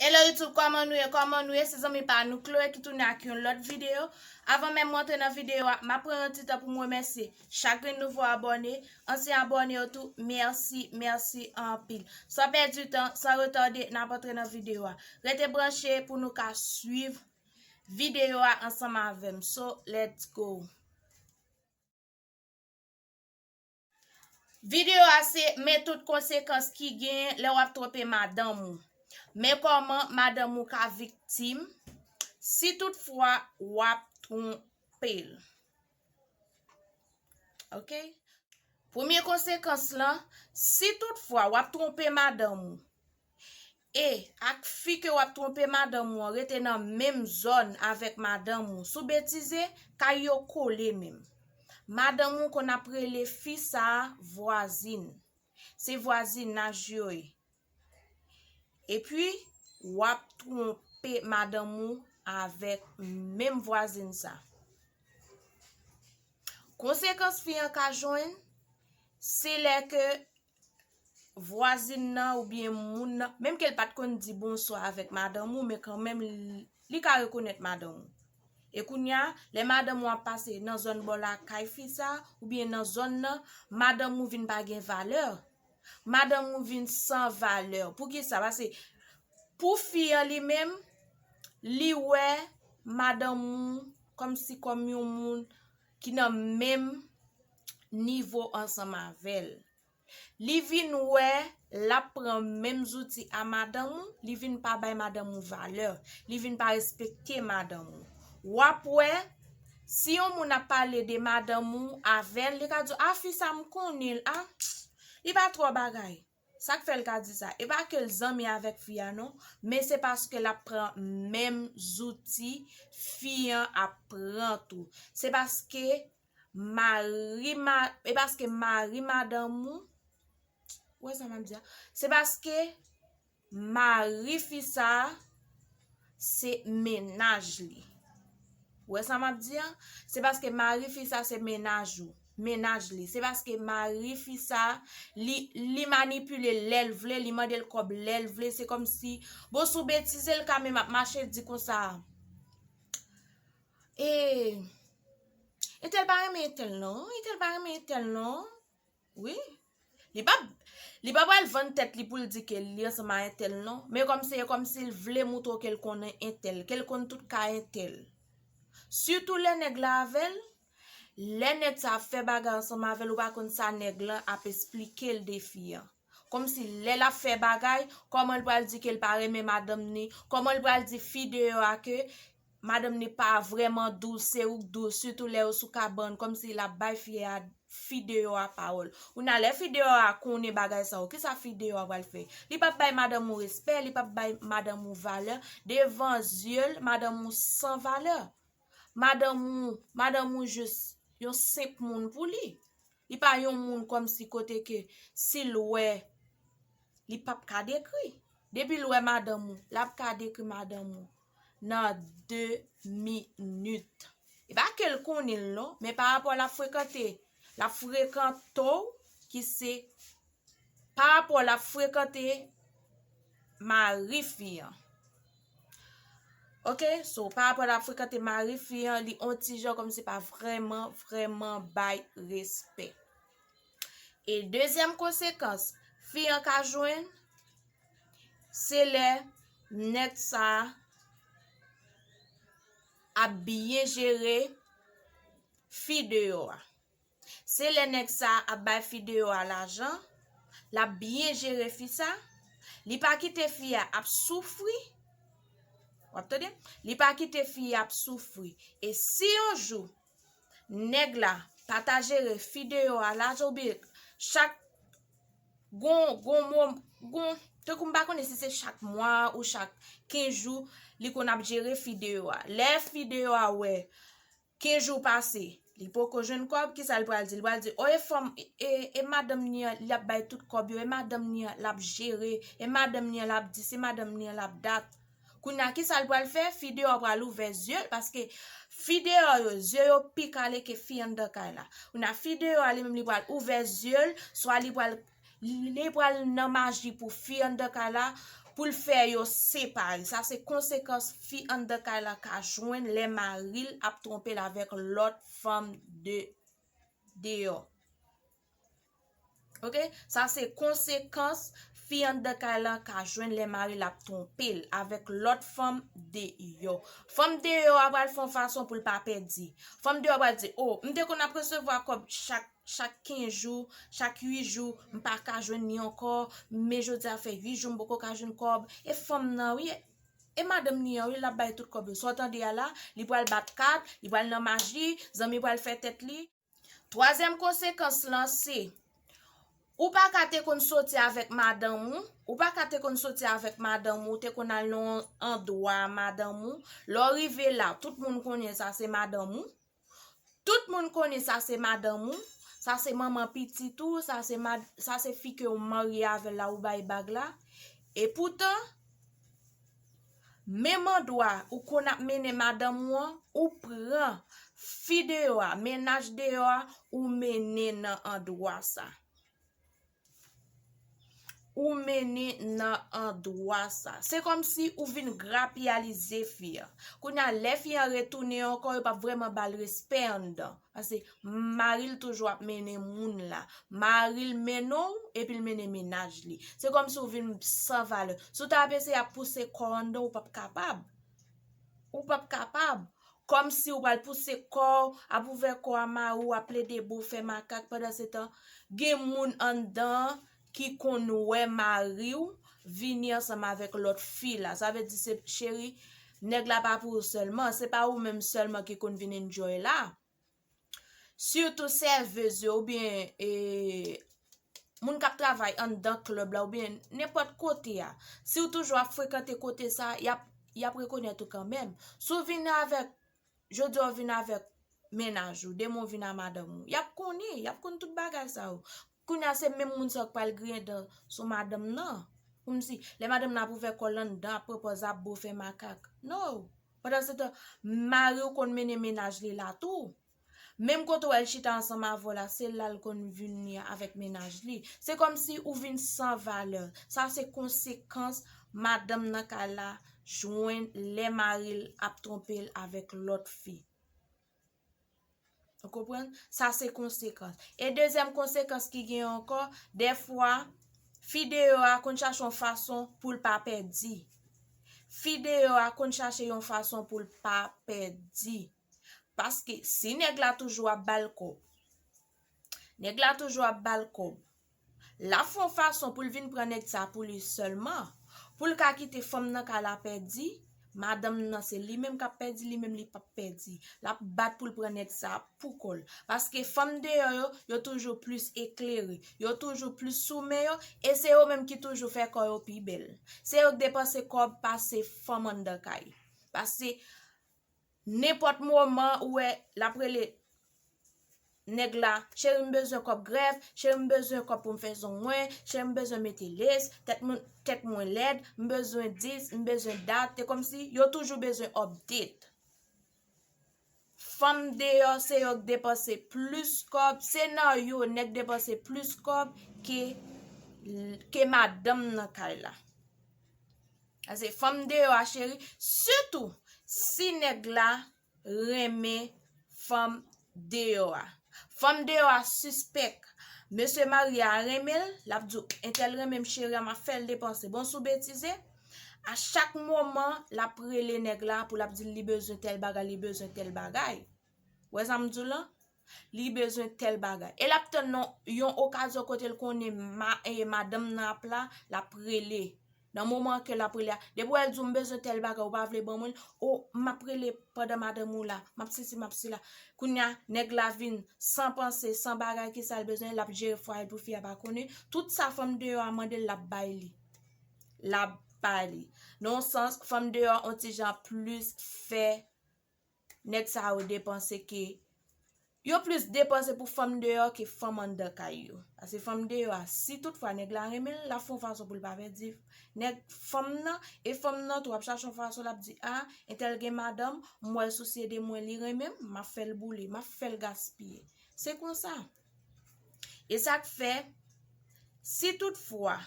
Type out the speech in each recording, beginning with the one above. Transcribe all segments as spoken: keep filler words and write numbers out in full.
Hello YouTube, kòman nou ye? Kòman nou ye? Se zanmi pa nou Chloé ki tounen ak yon lòt videyo. Avan menm m antre nan videyo a, m ap pran yon ti tan pou m remèsye chak grenn nouvo abòne, ansyen abòne yo tou, mèsi, mèsi anpil. San pèdi tan, san retade, n ap antre nan videyo a. Rete branche pou nou ka swiv videyo a ansanm avè m. So, let's go! Videyo a se men tout konsekans ki genyen lè w ap twonpe madanm ou. Men kòman madanm ou ka viktim si toutfwa w ap twonpe l. Ok? Premye konsekans lan, si toutfwa w ap twonpe madanm ou, e ak fi ke w ap twonpe madanm ou an rete nan menm zòn avèk madanm ou, si w betize, kay yo kole menm. Madanm ou konn ap rele fi sa a vwazin. Se vwazinaj yo ye. Epi, w ap twonpe madanm ou avèk menm vwazin sa. Konsekans fi an ka jwenn, se lè ke vwazin nan oubyen moun nan, menm ke l pa t konn di bonswa avèk madanm ou, men kanmenm li, li ka rekonèt madanm ou. E kounye a, lè madanm ou ap pase nan zòn bò lakay fi sa, oubyen nan zòn nan, madanm ou vin pa gen valè. Madanm ou vin san valè. Poukisa? Paske pou fi an li menm, li wè madanm ou kòmsi kòm yon moun ki nan menm nivo ansanm avè l. Li vin wè l ap pran menm zouti a madanm ou, li vin pa bay madanm ou valè, li vin pa respekte madanm ou. W ap wè, si yon moun ap pale de madanm ou avè l, li ka di w, a, fi sa m konnen l, a, li pa twò bagay. Sa k fè l ka di sa? E pa ke l zanmi avèk fi a non, men se paske l ap pran menm zouti fi an ap pran tou. Se paske mari ma-, e paske mari madanm ou, ou wè sa m ap di a? Se paske mari fi sa a, se mennaj li. Ou wè sa m ap di a? Se paske mari fi sa se mennaj ou, mennaj li. Se paske mari fi sa, li, li manipile l lè l vle, li mande l kòb lè l vle. Se kòmsi, bon, si w betize, l ka menm ap mache di konsa, e, entèl pa renmen entèl non, entèl pa renmen entèl non. Wi. Li pa, li pa pral vann tèt li pou l di ke li ansanm a entèl non. Men kòmsi, e kòmsi l vle moutre w ke l konnen entèl, ke l konn tout ka entèl. Sitou lè nèg la avè l, lè nèg sa ap fè bagay ansanm avè l, ou pa konn sa nèg lan ap esplike l de fi an. Kòmsi lè l ap fè bagay, kòman l pral di ke l pa renmen madanm ni, kòman l pral di fi deyò a ke madanm ni pa vrèman dous, se ou k dous, sitou lè yo sou kabann, kòmsi l ap bay fi a, fi deyò a pawòl. Kounye a, lè fi deyò a konnen bagay sa yo, kisa fi deyò a pral fè? Li p ap bay madanm ou respè, li p ap bay madanm ou valè. Devan zye l, madanm ou san valè. Madanm ou, madanm ou jis yon senp moun pou li. Li pa yon moun kòmsi kote ke si l wè, li p ap ka dekri. Depi l wè madanm ou, l ap ka dekri madanm ou nan de minit. E pa ke l konnen l non, men pa rapò l ap frekante, l ap frekante w ki se pa rapò l ap frekante mari fi an. Ok, so pa rapò l ap frekante mari fi an, li on ti jan kòmsi pa vrèman, vrèman bay respè. E dezyèm konsekans fi an ka jwenn, se lè nèg sa a ap byen jere fi deyò a. Se lè nèg sa a ap bay fi deyò a lajan, l ap byen jere fi sa, li pa kite fi a ap soufri. W ap tande? Li pa kite fi a ap soufri. E si yon jou, nèg la pa ta jere fi deyò a lajan, oubyen chak gon, gon mo-, gon, tankou m pa konnen si se chak mwa ou chak kenz jou, li konn ap jere fi deyò a. Lè fi deyò a wè kenz jou pase, li poko jwenn kòb, kisa l pral di? Li pral di, o, e fanm, e, e, e madanm ni an, l ap bay tout kòb yo, e madanm ni an, l ap jere, e madanm ni an, l ap dis, e madanm ni an, l ap dat. Kounye a, kisa l pral fè? Fi deyò pral ouvè zye l, paske fi deyò yo, zye yo pi kale ke fi anndan kay la. Kounye a, fi deyò a, li menm, li pral ouvè zye l, swa li pral, li pral nan maji pou fi anndan kay la, pou l fè yo separe. Sa se konsekans fi anndan kay la ka jwenn lè mari l ap twonpe l avèk lòt fanm de deyò. Ok? Sa se konsekans fi anndan kay la ka jwenn lè mari l ap twonpe l avèk lòt fanm deyò. Fanm deyò a pral fè yon fason pou l pa pèdi. Fanm deyò a pral di, "O, m te konn ap resevwa kòb chak, chak kenz jou, chak uit jou, m pa ka jwenn li ankò, men jodi a fè uit jou m poko ka jwenn kòb." E fanm nan, wi, e madanm li an, wi, l ap bay tout kòb yo. Sa w tande a la, li pral bat kat, li pral nan maji, zanmi pral fè tèt li. Twazyèm konsekans lan se, ou pa ka te konn soti avèk madanm ou, ou pa ka te konn soti avèk madanm ou, ou te konn al nan yon andwa a madanm ou. Lè w rive la, tout moun konnen sa se madanm ou. Tout moun konnen sa se madanm ou, sa se manman pitit ou, sa se mad-, sa se fi ke w marye avè l la, ou bay bag la. Epoutan, menm andwa ou konn ap mennen madanm ou an, ou pran fi deyò a, mennaj deyò a, ou mennen nan andwa sa. Ou mennen nan andwa sa. Se kòmsi ou vin grapyalize fi an. Kounye a, lè fi an retounen ankò, yo p ap vrèman ba l respè anndan. Paske mari l toujou ap mennen moun la. Mari l mennen w, epi l mennen mennaj li. Se kòmsi ou vin san valè. Si w ta ap eseye ap pouse kò w anndan, ou p ap kapab. Ou p ap kapab. Kòmsi ou pral pouse kò w, ap ouvè kò a mari w, ap plede bo fè makak, pandan se tan, gen moun anndan ki konn wè mari w vini ansanm avèk lòt fi la. Sa vle di se, cheri, nèg la pa pou ou sèlman, se pa ou menm sèlman ki konn vin enjoy la. Sitou sèvez yo oubyen, e, moun k ap travay anndan klèb la oubyen nenpòt kote a. Si w toujou ap frekante kote sa, y ap, y ap rekonèt ou kanmenm. Si w vin avèk, jodi a w vin avèk mennaj ou, demen w vin a madanm ou, y ap konnen, y ap konn tout bagay sa yo. Kounye a se menm moun sa yo k pral griyen dan sou madanm nan. Kòmsi, lè madanm nan ap ouvè kò l anndan, ap pran pòz ap bo fè makak. No! Pandan se tan, mari w konn mennen mennaj li la tou. Menm kote w wè l chita ansanm avè w la, se la l konn vini avèk mennaj li. Se kòmsi ou vin san valè. Sa se konsekans madanm nan kay la jwenn lè mari l ap twonpe l avèk lòt fi. Ou konprann? Sa se konsekans. E dezyèm konsekans ki gen ankò, dèfwa, fi deyò a konn chache yon fason pou l pa pèdi. Fi deyò a konn chache yon fason pou l pa pèdi. Paske si nèg la toujou ap ba l kòb, nèg la toujou ap ba l kòb, l ap fè yon fason pou l vin pran nèg sa pou li sèlman, pou l ka kite fanm nan kay la pèdi, madanm nan se li menm k ap pèdi, li menm li p ap pèdi. L ap bat pou l pran nèg sa pou kò l. Paske fanm deyò yo, yo toujou plis eklere, yo toujou plis sou men yo, e se yo menm ki toujou fè kò yo pi bèl. Se yo k depanse kòb pase fanm anndan kay. Paske nenpòt moman ou wè l ap rele nèg la, "Cheri, m bezwen kòb grèf, cheri, m bezwen kòb pou m fè zong mwen, cheri, m bezwen mete lès, tèt mwen, tèt mwen lèd, m bezwen dis, m bezwen dat." Se kòmsi yo toujou bezwen update. Fanm deyò, se yo k depanse plis kòb, se nan yo nèg depanse plis kòb ke, ke madanm nan kay la. Paske fanm deyò a, cheri, sitou si nèg la renmen fanm deyò a. Fanm deyò a sispèk. Mesye marye a renmen l, l ap di w, "Entèl renmen m, cheri a, m ap fè l depanse." Bon, si w betize, a chak moman, l ap rele nèg la pou l ap di l li bezwen tèl bagay, li bezwen tèl bagay. Ou wè sa m di w lan? Li bezwen tèl bagay. E l ap tann non, yon okazyon kote l konnen ma-, e, madanm nan ap la, l ap rele. Nan moman ke l ap rele a, depi w wè l di w, "M bezwen tèl bagay, ou pa vle ban mwen l," o, m ap rele pandan madanm ou la, m ap sesi, m ap sela. Kounye a, nèg la vin san panse, san bagay, kisa l bezwen, l ap jere fwaye l pou fi a pa konnen. Tout sa fanm deyò a mande l, l ap bay li. L ap bay li. Nan yon sans, fanm deyò a, yon ti jan plis fè nèg sa yo depanse ke, yo plis depanse pou fanm deyò ke fanm anndan kay yo. Paske fanm deyò a, si toutfwa nèg la renmen l, l ap fè yon fason pou l pa pèdi nèg fanm nan, e fanm nan tou ap chache yon fason, l ap di, "A, entèl gen madanm, m wè l sousye de mwen, li renmen m, m ap fè l boule, m ap fè l gaspiye." Se konsa. E sa k fè, si toutfwa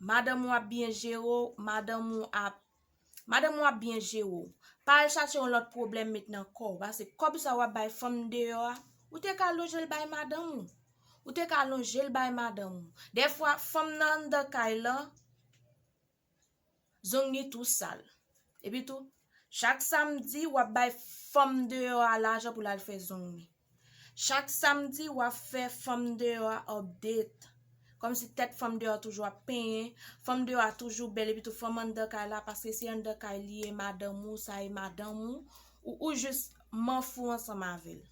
Madanm ou ap byen jere w, madanm ou ap madanm ou ap byen jere w. Pa al chache yon lòt pwoblèm met nan kò w, paske kòb sa w ap bay fanm deyò a, ou te ka lonje l bay madanm ou. Ou te ka lonje l bay madanm ou. Dèfwa, fanm nan anndan kay lan, zong li tou sal. Epi tou, chak samdi, w ap bay fanm deyò a lajan pou l al fè zong li. Chak samdi, w ap fè fanm deyò a update. Kòmsi tèt fanm deyò a toujou ap penyen, fanm deyò a toujou bèl, epi tou fanm anndan kay la, paske se anndan kay li ye, madanm ou, sa e madanm ou, ou, ou jis manfou ansanm avè l.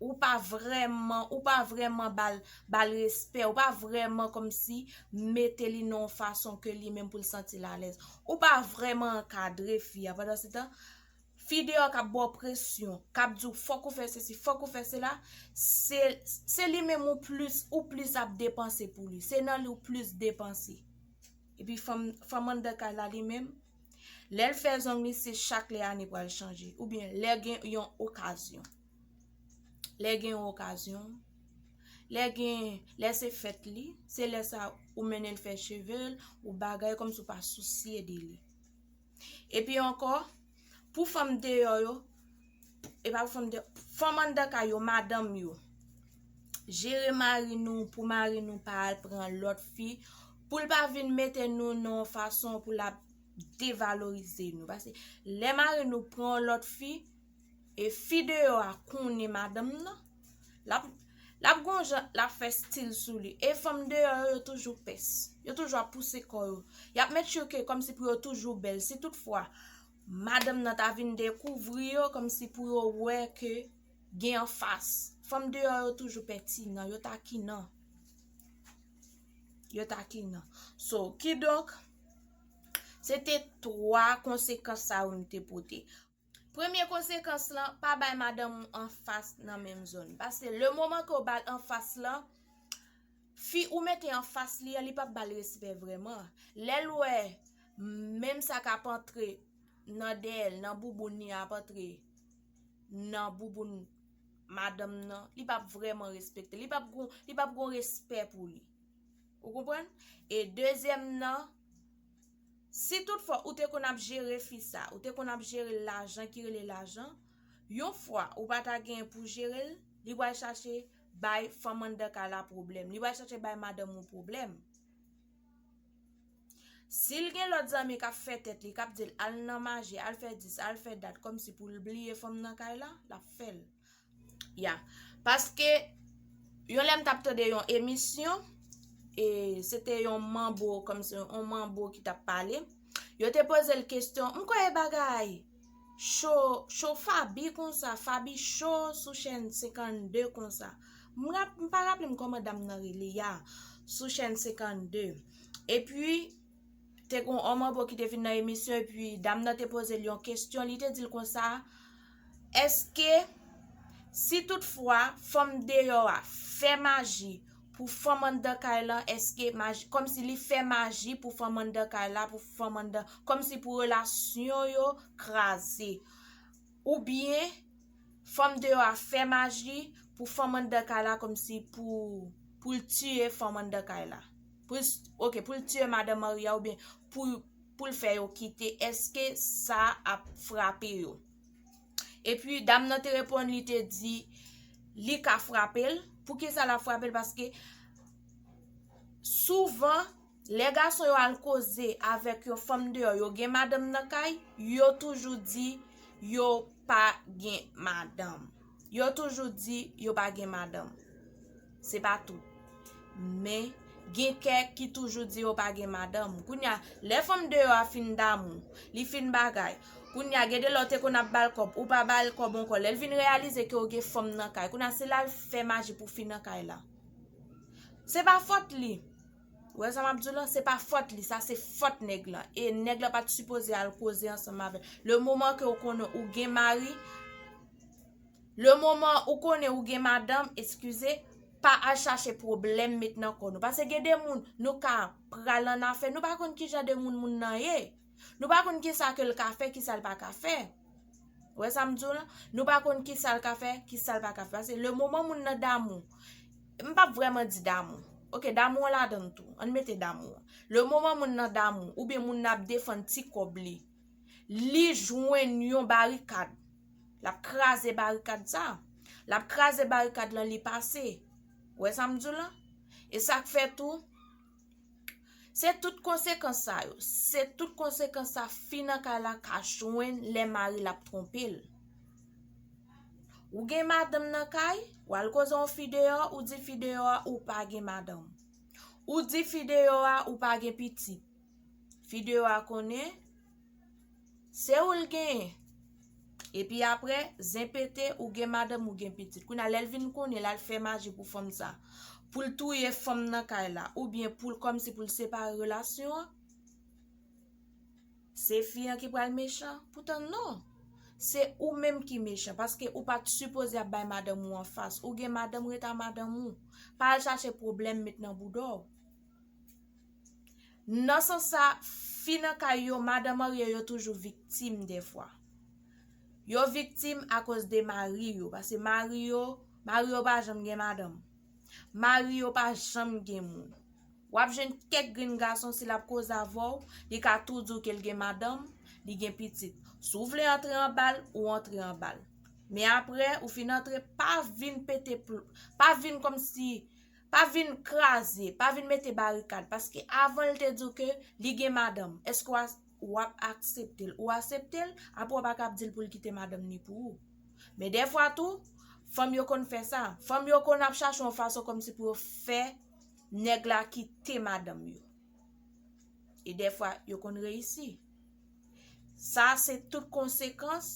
Ou pa vrèman, ou pa vrèman ba l, ba l respè, ou pa vrèman kòmsi mete li nan yon fason ke li menm pou l santi l alèz. Ou pa vrèman ankadre fi a. Pandan se tan, fi deyò k ap ba w presyon, k ap di w fòk ou fè sesi, fòk ou fè sela, se, se li menm ou plis, ou plis ap depanse pou li. Se nan li ou plis depanse. Epi fanm, fanm anndan kay la li menm, lè l fè zong li, se chak lè ane pral chanje. Oubyen lè gen yon okazyon. Lè gen yon okazyon. Lè gen, lè se fèt li, se lè sa ou mennen l fè cheve l, ou bagay kòmsi ou pa sousye de li. Epi ankò, pou fanm deyò yo, e pa pou fanm deyò, fanm anndan kay yo, madanm yo, jere mari nou pou mari nou pa al pran lòt fi, pou l pa vin mete nou nan yon fason pou l ap devalorize nou. Paske lè mari nou pran yon lòt fi, e fi deyò a konnen madanm nan, l ap, l ap gon jan, l ap fè stil sou li. E fanm deyò yo, yo toujou pès. Yo toujou ap pouse kò yo. Y ap make sure ke kòmsi pou yo toujou bèl. Si toutfwa, madanm nan ta vin dekouvri yo, kòmsi pou yo wè ke gen anfas. Fanm deyò yo toujou pètinan, yo takinan. Yo takinan. So, kidonk, se te twa konsekans sa yo m te pote. Premye konsekans lan, pa bay madanm ou anfas nan menm zòn. Paske le moman ke w ba l anfas lan, fi ou mete anfas li an, li p ap ba l respè vrèman. Lè l wè menm sa k ap antre nan dèyè l, nan bouboun li ap antre nan bouboun madanm nan, li p ap vrèman respekte. Li p ap gon, li p ap gon respè pou li. Ou konprann? E dezyèm nan, si toutfwa ou te konn ap jere fi sa, ou te konn ap jere l lajan ki rele lajan, yon fwa ou pa ta gen pou jere l, li pral chache bay fanm anndan kay la pwoblèm. Li pral chache bay madanm ou pwoblèm. Si l gen lòt zanmi k ap fè tèt li, k ap di l al nan maje, al fè dis, al fè dat, kòmsi pou l bliye fanm nan kay la, l ap fè l. Ya. Paske, yon lè m t ap tande yon emisyon, e se te yon manbo, kòmsi yon manbo ki t ap pale. Yo te poze l kesyon, m kwè e bagay cho, cho Faby konsa, Faby cho sou chèn senkannde konsa. M rap-, m pa raple m kòman dam nan rele ya, sou chèn senkannde. Epi, te gon on manbo ki te vin nan emisyon, epi dam nan te poze l yon kesyon, li te di l konsa, èske si toutfwa fanm deyò a fè maji pou fanm anndan kay lan, èske maji, kòmsi li fè maji pou fanm anndan kay la, pou fanm anndan, kòmsi pou relasyon yo kraze. Oubyen, fanm deyò a fè maji pou fanm anndan kay la, kòmsi pou, pou l tiye fanm anndan kay la. Pou l, ok, pou l tiye madanm mari a, oubyen pou, pou l fè yo kite, èske sa ap frape yo? Epi, dam nan te reponn, li te di, li ka frape l. Poukisa l ap frape l? Paske, souvan, lè gason yo al koze avèk yon fanm deyò, yo gen madanm nan kay, yo toujou di yo pa gen madanm. Yo toujou di yo pa gen madanm. Se pa tout. Men, gen kèk ki toujou di yo pa gen madanm. Kounye a, lè fanm deyò a fin damou, li fin bagay. Kounye a, gen de lè w te konn ap ba l kòb, ou pa ba l kòb ankò. Lè l vin reyalize ke w gen fanm nan kay, kounye a, se la l fè maji pou fi nan kay la. Se pa fòt li. Ou wè sa m ap di w lan? Se pa fòt li, sa se fòt nèg lan. E nèg lan pa t sipoze al koze ansanm avè l. Le moman ke w konnen ou gen mari, le moman ou konnen ou gen madanm, eskize, pa al chache pwoblèm met nan kò nou. Paske gen de moun, nou ka pral an afè, nou pa konn ki jan de moun moun nan ye. Nou pa konn kisa ke l ka fè, kisa l pa ka fè. Ou wè sa m di w lan? Nou pa konn kisa l ka fè, kisa l pa ka fè. Paske le moman moun nan damou, m p ap vrèman di damou. Ok, damou an ladan l tou. Ann mete damou an. Le moman moun nan damou, oubyen moun nan ap defann ti kòb li, li jwenn yon barikad. L ap kraze barikad sa. L ap kraze barikad lan, li pase. Ou wè sa m di w lan? E sa k fè tou, se tout konsekans sa yo. Se tout konsekans sa fi nan kay la ka jwenn lè mari l ap twonpe l. Ou gen madanm nan kay, w al koze yon fi deyò, ou di fi deyò a ou pa gen madanm. Ou di fi deyò a ou pa gen pitit. Fi deyò a konnen se ou l genyen. Epi apre, zen pete, ou gen madanm, ou gen pitit. Kounye a, lè l vin konnen, l al fè maji pou fanm sa, pou l touye fanm nan kay la, oubyen pou l, kòmsi pou l separe relasyon an, se fi an ki pral mechan? Poutan non. Se ou menm ki mechan, paske ou pa t sipoze ap bay madanm ou anfas. Ou gen madanm, ret a madanm ou. Pa al chache pwoblèm met nan bouda w. Nan sans sa, fi nan kay yo, madan marye yo toujou viktim dèfwa. Yo viktim akoz de mari yo, paske mari yo, mari yo pa janm gen madanm. Mari yo pa janm gen moun. W ap jwenn kèk grenn gason, si l ap koze avè w, li ka tou di w ke l gen madanm, li gen pitit. Si w vle antre anba l, ou antre anba l. Men apre, ou fin antre, pa vin pete pl-, pa vin kòmsi, pa vin kraze, pa vin mete barikad. Paske avan l te di w ke li gen madanm, èske w a, w ap aksepte l? Ou aksepte l, apre w pa ka ap di l pou l kite madanm ni pou ou. Men dèfwa tou, fanm yo konn fè sa. Fanm yo konn ap chache yon fason kòmsi pou yo fè nèg la kite madanm yo. E dèfwa, yo konn reyisi. Sa se tout konsekans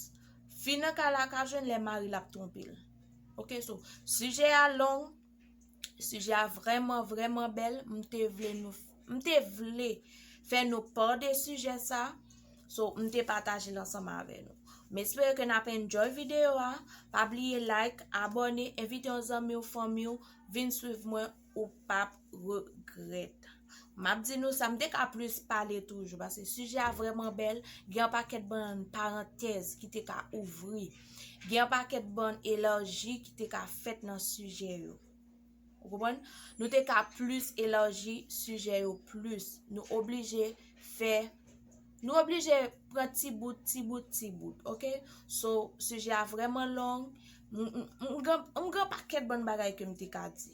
fi nan kay la ka jwenn lè mari l ap twonpe l. Ok, so, sijè a long, sijè a vrèman, vrèman bèl. M te vle nou, m te vle fè nou pa de sijè sa. So, m te pataje l ansanm avè nou. M espere ke n ap enjoy videyo a. Pa bliye like, abòne, envite yon zanmi w, fanmi w, vin swiv mwen, ou p ap regrèt. M ap di nou sa, m te ka plis pale toujou, paske sijè a vrèman bèl, gen yon pakèt bann parantèz ki te ka ouvri, gen yon pakèt bann elaji ki te ka fèt nan sijè yo. Ou konprann? Nou te ka plis elaji sijè yo plis. Nou oblije fè, nou oblije pran ti bout, ti bout, ti bout, ok? So, sijè a vrèman long. M, m, m gen, m gen pakèt bann bagay ke m te ka di.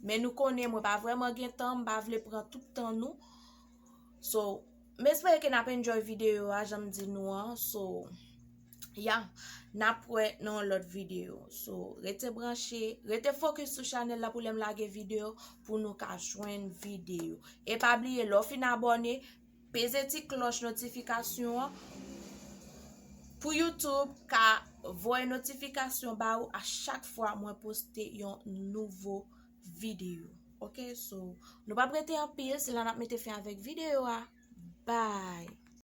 Men nou konnen mwen pa vrèman gen tan, m pa vle pran tout tan nou. So, m espere ke n ap enjoy videyo a, jan m di nou an. So, ya, n ap wè nan yon lòt videyo. So, rete branche, rete fokis sou chanèl la pou lè m lage videyo, pou nou ka jwenn videyo. E pa bliye, lè w fin abòne, peze ti klòch notifikasyon an pou YouTube ka voye notifikasyon ba ou a chak fwa mwen poste yon nouvo videyo. Ok, so, nou p ap rete anpil, se la n ap mete fen avèk videyo a. Bye!